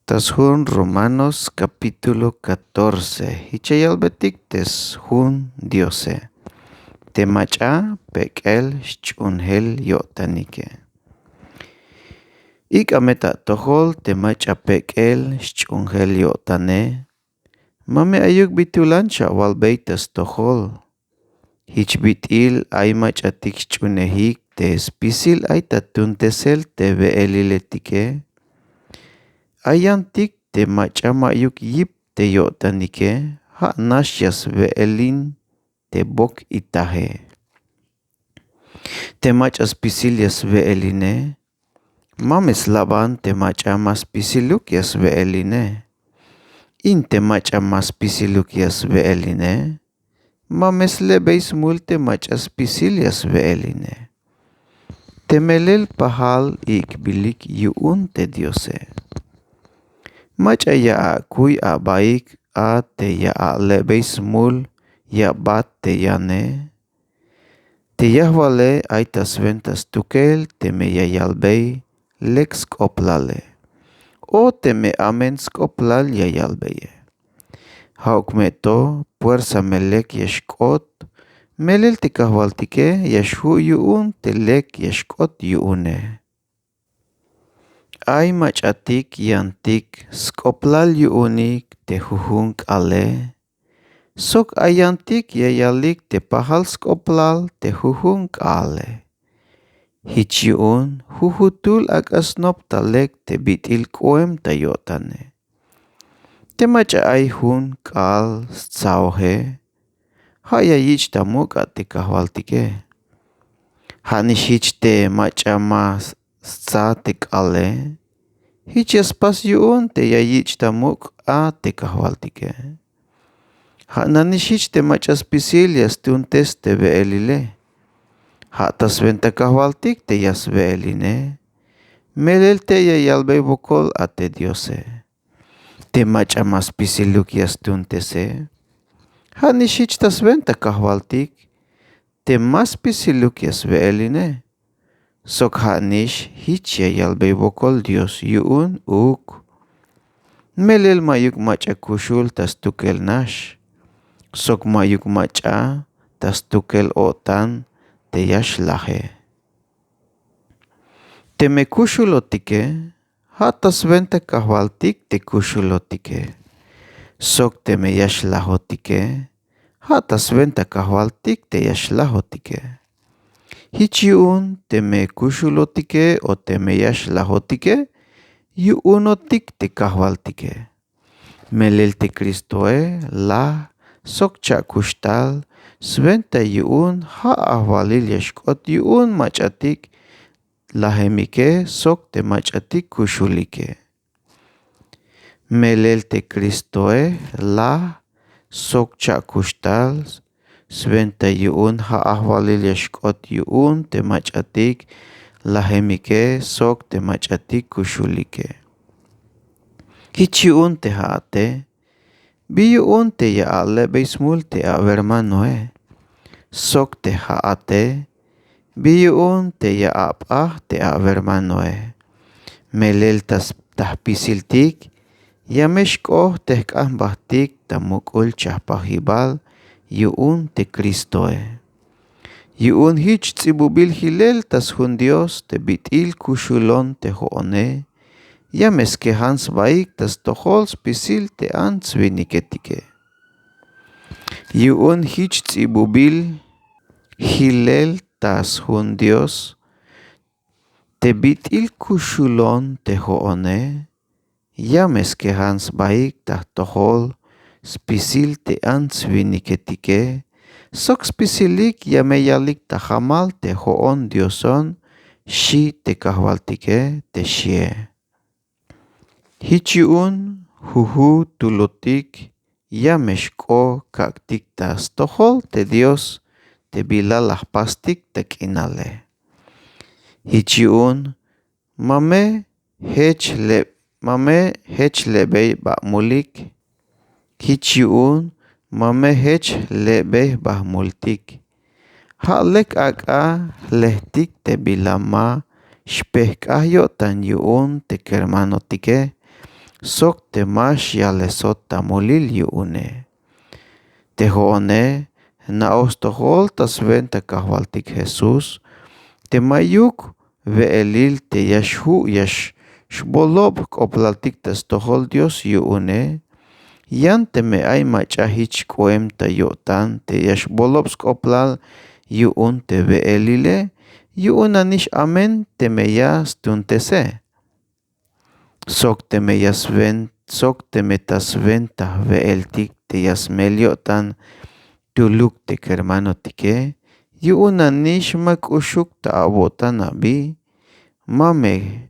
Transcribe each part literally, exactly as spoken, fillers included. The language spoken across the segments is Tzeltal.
Ta sjun Romanos kapítulo katorce, jich ya yalbeytik te sjun Diose: te mach'a pek'el xch'uunjel yo'tanike. Ik'a me ta atojol te mach'a pek'el xch'uunjel yo'tane. Ma me ayuk bit'ulan xawalbey ta stojol. Jich bit'il ay mach'atik xch'uunejik te spisil ay ta tuuntesel te we'eliletike. Ay yantik te mach'a ma'yuk yip te yo'tanike, ja' nax ya swe'elin te bok itaje. Te mach'a spisil ya swe'eline, ma me slaban te mach'a ma spisiluk ya swe'eline. In te mach'a ma spisiluk ya swe'eline, ma me slebey smul te mach'a spisil ya swe'eline. Te melel pajal ik'bilik yu'un te Diose. Mach'a ya akuy abaik a te ya alebey smul ya bat te yane. Te yajwale ay ta swenta stukel teme ya yalbey lek sk'oplale, o teme amen sk'oplal ya yalbeye. Ja'uk me to puersa me lek ya xk'ot, melel te kajwaltike ya xju' yu'un te lek ya xk'ot yu'une. Ay mach'atik yantik sk'oplal yu'unik te jujun k'aale, sok ay yantik ya yalik te pajal sk'oplal te jujun k'aale. Jich yu'un jujutul ak'a snop ta lek te bit'il k'oem ta yo'tane. Te mach'a ay jun k'aal stsaoje, ja' ya yich' ta muk' a te kajwaltike. Ja' nix jich te mach'a ma stsa te k'aale, jich ya spas yu'un te ya yich' ta muk' a te kajwaltike. Ja' nanix jich te mach'a spisil ya stuuntes te we'elile. Ja' ta swenta kajwaltik te ya swe'eline. Melel te ya yalbey wokol a te Diose. Te mach'a ma spisiluk ya stuuntese, ja' nix jich ta swenta kajwaltik te ma spisiluk ya swe'eline. Sok ja' nix jich ya yalbey wokol Dios yu'un uuk. Melel ma'yuk mach'a kuxul ta stukel nax, sok ma'yuk mach'a ta stukel o'tan te ya xlaje. Teme kuxulotike, ja' ta swenta kajwaltik te kuxulotike. Sok teme ya xlajotike, ja' ta swenta kajwaltik te ya xlajotike. Jich yu'un teme kuxulotike o teme ya xlajotike, yu'unotik te kajwaltike. Melel te Cristoe laj sok cha'kuxtal swenta yu'un ja' ajwalil ya xk'ot yu'un mach'atik lajemike sok te mach'atik kuxulike. Melel te Cristoe laj sok cha'kuxtal swenta yu'un ja' ajwalil ya xk'ot yu'un te mach'atik lajemike sok te mach'atik kuxulike. Jich yu'un te ja'ate, bi yu'un te ya alebey smul te awermanoe. Sok te ja'ate, bi yu'un te ya ap'aj te awermanoe. Melel ta jpisiltik, ya me xk'oj te jk'an jbajtik ta muk'ul chajpajibal yu'un te Cristoe. Yu'un jich ts'ibubil jilel ta sjun Dios te bit'il kuxulon te jo'one, ya me skejan sbaik ta stojol spisil te ants winiketike. Yu'un jich ts'ibubil jilel ta sjun Dios te bit'il kuxulon te jo'one, ya me skejan sbaik ta jtojol spisil te ants winiketike, sok spisilik ya me yalik ta jamal te jo'on Dioson, xi' te kajwaltike te xie. Jich yu'un jujutulotik ya me xk'o kak'tik ta stojol te Dios te bila la jpastik ta k'inale. Jich yu'un ma me jech le ma me jech lebey ba mulik. Jich yu'un ma me jech lebey ba multik. Ja' lek ak'a jlejtik te bila ma xpejk'aj yo'tan yu'un te kermanotike. sok te ma xyalesot ta mulil yu'une. Te jo'one jna'oj stojol ta swenta kajwaltik jesús, te ma'yuk we'elil te ya xju' ya xbolob jk'oplaltik ta stojol dios yu'une. Yan teme ay mach'a jich k'oem ta yo'tan te ya xbolob sk'oplal yu'un te we'elile, yu'un nanix amen teme ya stuuntese. Sok teme ya swenta sok teme ta swenta jwe'eltik te ya smel yo'tan tuluk te kermanotike, yu'un nanix ma k'uxuk ta awo'tan abi. Ma me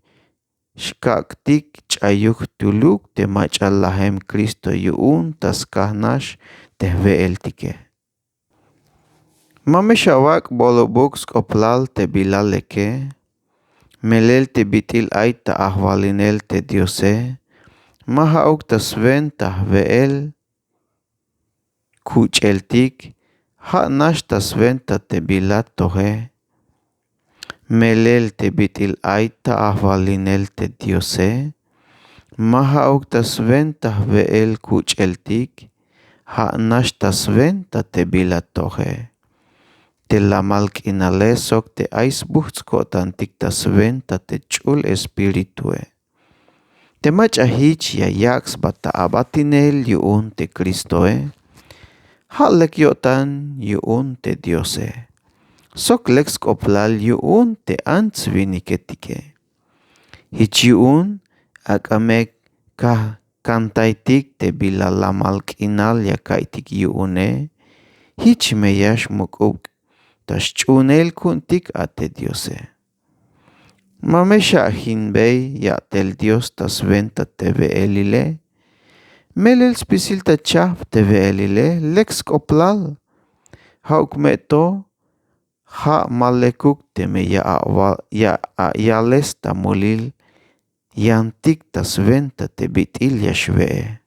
xkak'tik ch'ayuk jtuluk te mach'a lajem kristo yu'un ta skaj nax te jwe'eltike. Ma me xawak' bolobuk sk'oplal te bila leke. Melel te bit'il ay ta ajwalinel te diose. Ma ja'uk ta swenta jwe'el kuch'eltik. Ja' nax ta swenta te bila toje. Melel te bit'il ay ta ajwalinel te diose. Ma ja'uk ta swenta jwe'el kuch'eltik. Ja' nax ta swenta te bila toje. Te lamal k'inale sok te ay sbujts' ko'tantik ta swenta te ch'ul espiritue. Te mach'a jich ya yak' sba ta abatinel yu'un te kristoe. Ja' lek yo'tan yu'un te diose. Sok lek sk'oplal yu'un te ants-winiketike. Jich yu'un ak'a me kaj kantaytik te bila lamal k'inal ya ka'iytik yu'une. Jich me ya xmuk'ub ta xch'uunel ku'untik a te diose. Ma me xa'jinbey ya'tel dios ta swenta te we'elile. Melel spisil ta chajp te we'elile lek sk'oplal. Ja'uk me to ja' ma lekuk teme ya a'yales ta mulil yantik ta swenta te bit'il ya xwe'e.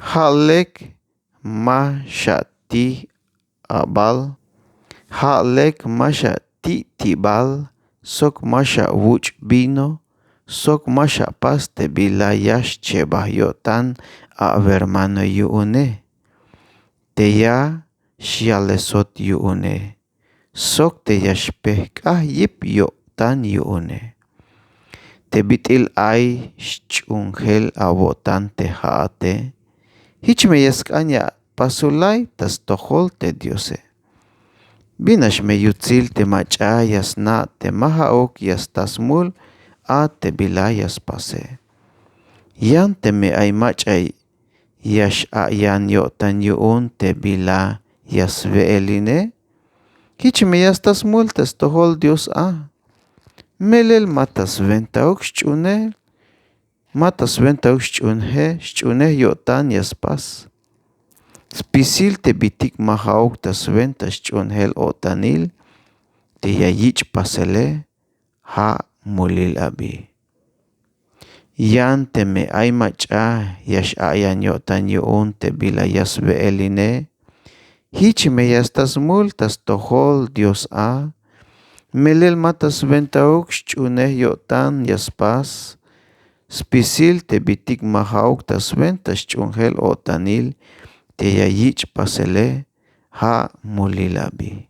Ja' lek ma xatij abal. Ja' lek ma xati'tibal sok ma xawuch' vino sok ma xapas te bila ya xchebaj yo'tan awermano yu'une. Te ya xyalesot yu'une sok te ya xpejk'aj yip yo'tan yu'une. Te bit'il ay xch'uunjel awo'tan te ja'ate. Jich me ya sk'an ya pasulay ta stojol te diose. Bin nax me yutsil te mach'a ya sna' te ma ja'uk ya sta smul a te bila ya spase. Yan teme ay mach'a ya x'a'yan yo'tan yu'un te bila ya swe'eline. Jich me ya sta smul ta stojol dios a. Melel ma ta swentauk xch'uunel. Ma ta swentauk xch'uunje xch'uunej yo'tan ya spas. Spisil te bitik ma ja'uk ta swenta xch'uunjel o'tanil te ya yich' pasele. Ja' mulil abi. Yan teme ay mach'a ya x'a'yan yo'tan yu'un te bila ya swe'eline. Jich me ya sta smul ta stojol dios a. Melel ma ta swentauk xch'uunej yo'tan ya spas. Spisil te bitik ma ja'uk ta swenta xch'uunjel o'tanil te ya yich' pasele. Ja' mulil abi.